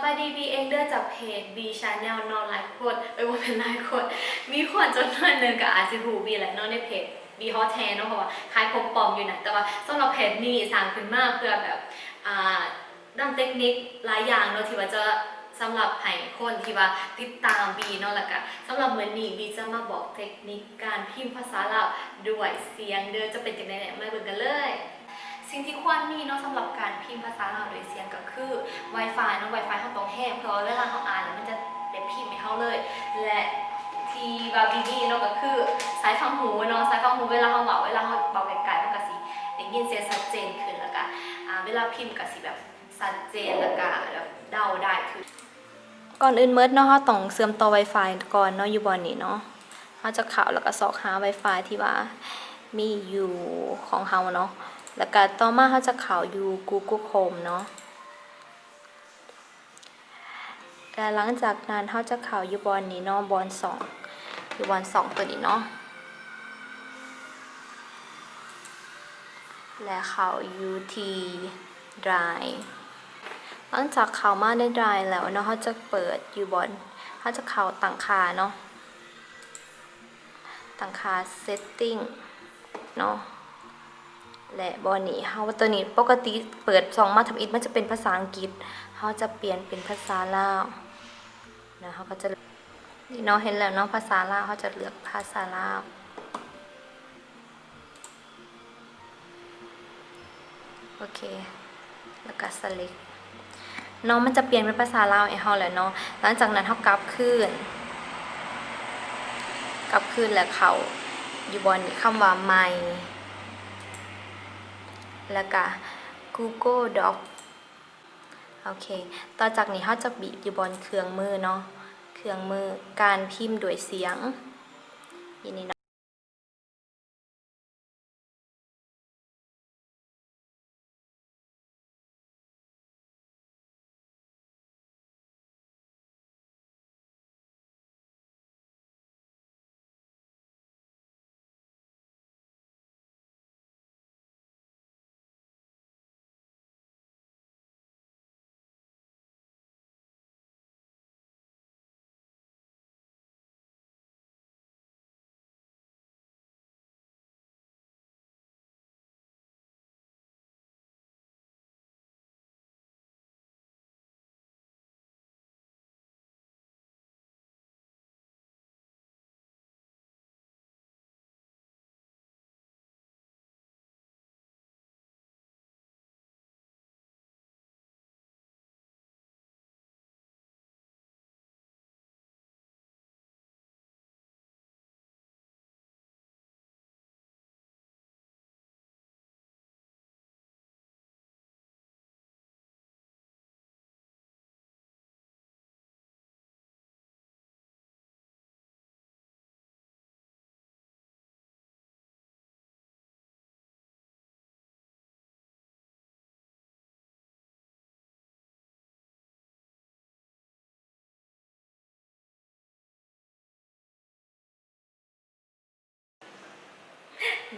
ສະບາຍດີ ບີເອງເດີ ຈາກເພຈ ບີ Channel ເນາະ. ຫຼາຍຄົນ ເອີຍ ບໍ່ແມ່ນຫຼາຍຄົນ ມີຄົນຈຳນວນໜຶ່ງກໍອາດຊິຮູ້ບີແຫຼະເນາະ ໃນເພຈບີຮອດແຮເນາະ ເພາະວ່າຂາຍຂອງປອມຢູ່ນະ. ແຕ່ວ່າສຳລັບເພຈນີ້ສ້າງຂຶ້ນມາເພື່ອແບບ ອ່າ ນຳເຕັກນິກຫຼາຍຢ່າງເນາະ ທີ່ວ່າຈະສຳລັບໃຫ້ຄົນທີ່ວ່າຕິດຕາມບີເນາະ. ແລ້ວກະສຳລັບມື້ນີ້ບີຈະມາບອກເຕັກນິກການພິມພາສາລາວດ້ວຍສຽງເດີ ຈະເປັນຈັ່ງໃດແດ່ ມາເບິ່ງກັນເລີຍ. ສິ່ງທີ່ຄວນມີເນາະ ສຳລັບການພິມພາສາລາວດ້ວຍສຽງກໍຄື Wi-Fi ເນາະ. Wi-Fi ເຮົາຕ້ອງແຮງ ເພາະວ່າເວລາເຮົາອ່ານແລ້ວມັນຈະໄດ້ພິມໃຫ້ເຮົາເລີຍ ແລະ ທີ່ວ່າບີມີເນາະ ກໍຄືສາຍຟັງຫູເນາະ. ສາຍຟັງຫູ ເວລາເຮົາເວົ້າ ເວລາເຮົາເວົ້າໄກໆ ມັນກໍຊິໄດ້ຍິນສຽງຊັດເຈນຂຶ້ນ ແລ້ວກະ ອ່າ ເວລາພິມກໍຊິແບບຊັດເຈນ ແລ້ວກະແບບເດົາໄດ້ຄື. ກ່ອນອື່ນໝົດເນາະ ເຮົາຕ້ອງເຊື່ອມຕໍ່ Wi-Fi ກ່ອນເນາະ ຢູ່ບ່ອນນີ້ເນາະ. ເຮົາຈະເຂົ້າ ແລ້ວກໍຊອກຫາ Wi-Fi ທີ່ວ່າມີຢູ່ຂອງເຮົາເນາະ. ແລ້ວກໍຕໍ່ມາເຮົາຈະເຂົ້າຢູ່ Google Chrome ເນາະ. ແລະ ຫຼັງຈາກນັ້ນເຮົາຈະເຂົ້າຢູ່ບ່ອນນີ້ເນາະ ບ່ອນຊ່ອງ ຢູ່ບ່ອນຊ່ອງຕົວນີ້ເນາະ ແລະ ເຂົ້າຢູ່ທີ່ Drive. ຫຼັງຈາກເຂົ້າມາໃນ Drive ແລ້ວເນາະ ເຮົາຈະເປີດຢູ່ບ່ອນ ເຮົາຈະເຂົ້າຕັ້ງຄ່າເນາະ ຕັ້ງຄ່າ Setting ເນາະ. ແລະ ບ່ອນນີ້ເຮົາ ຕົວນີ້ປົກກະຕິເປີດຊ່ອງມາທຳອິດ ມັນຈະເປັນພາສາອັງກິດ ເຮົາຈະປ່ຽນເປັນພາສາລາວນະ. ເຮົາກໍຈະ ນີ້ເນາະ ເຫັນແລ້ວເນາະ ພາສາລາວ ເຮົາຈະເລືອກພາສາລາວ. ໂອເຄ ແລ້ວກໍ Select ເນາະ ມັນຈະປ່ຽນເປັນພາສາລາວໃຫ້ເຮົາແລ້ວເນາະ. ຫຼັງຈາກນັ້ນເຮົາກັບຄືນ ກັບຄືນ ແລ້ວເຂົ້າຢູ່ບ່ອນນີ້ ຄຳວ່າ My ແລ້ວກໍ Google Docs. ໂອເຄ ຕໍ່ຈາກນີ້ເຮົາຈະບີບຢູ່ບ່ອນເຄື່ອງມືເນາະ ເຄື່ອງມື ການພິມດ້ວຍສຽງ ຢູ່ນີ້ເນາະ.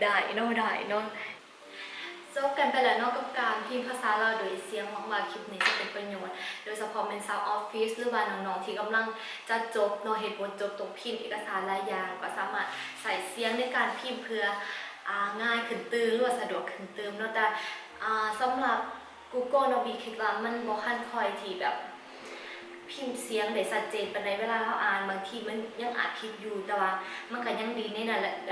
ໄດ້ເນາະ ໄດ້ເນາະ. ຈົບກັນໄປແລ້ວເນາະ ກັບການພິມພາສາລາວໂດຍສຽງ. ຫວັງວ່າຄລິບນີ້ຈະເປັນປະໂຫຍດ ໂດຍສະເພາະແມ່ນຊາວອອບຟິດ ຫຼືວ່ານ້ອງໆທີ່ກຳລັງຈະຈົບເນາະ ເຮັດບົດຈົບ ຕ້ອງພິມເອກະສານຫຼາຍຢ່າງ ກໍສາມາດໃຊ້ສຽງໃນການພິມເພື່ອ ອ່າ ງ່າຍຂຶ້ນຕື່ມ ຫຼືວ່າສະດວກຂຶ້ນຕື່ມເນາະ. ແຕ່ ອ່າ ສຳລັບ Google ເນາະ ບີຄິດວ່າມັນບໍ່ທັນຄ່ອຍທີ່ແບບພິມສຽງໄດ້ຊັດເຈນປານໃດ. ເວລາເຮົາອ່ານ ບາງທີມັນຍັງອາດຜິດຢູ່ ແຕ່ວ່າມັນກໍຍັງດີໃນ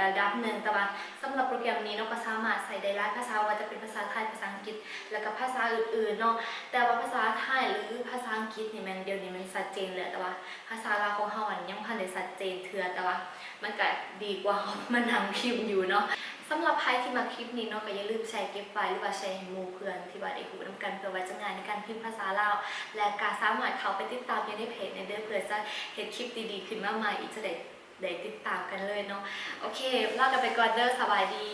ລະດັບໜຶ່ງ. ແຕ່ວ່າສຳລັບໂປຣແກຣມນີ້ເນາະ ກໍສາມາດໃຊ້ໄດ້ຫຼາຍພາສາ ບໍ່ວ່າຈະເປັນພາສາໄທ, ພາສາອັງກິດ ແລ້ວກໍພາສາອື່ນໆເນາະ. ແຕ່ວ່າພາສາໄທ ຫຼື ພາສາອັງກິດນີ້ແມ່ນ ດຽວນີ້ມັນຊັດເຈນແລ້ວ ແຕ່ວ່າພາສາລາວຂອງເຮົາຫັ້ນຍັງບໍ່ທັນໄດ້ຊັດເຈນເທື່ອ. ແຕ່ວ່າ ມັນກະດີກວ່າເຮົາມານັ່ງພິມຢູ່ເນາະ. ສຳລັບໃຜທີ່ມັກຄລິບນີ້ເນາະ ກໍຢ່າລືມແຊເກັບໄວ້ ຫຼືວ່າແຊໃຫ້ໝູ່ເພື່ອນທີ່ວ່າໄດ້ຮູ້ນຳກັນ ເພື່ອວ່າຈະງ່າຍໃນການພິມພາສາລາວ ແລະ ກະສາມາດເຂົ້າໄປຕິດຕາມຢູ່ໃນເພຈແດ່ເດີ ເພື່ອຈະເຮັດຄລິບດີໆຂຶ້ນມາໃໝ່ອີກ ຈະໄດ້ ໄດ້ຕິດຕາມກັນເລີຍເນາະ. ໂອເຄ ລາກັນໄປກ່ອນເດີ ສະບາຍດີ.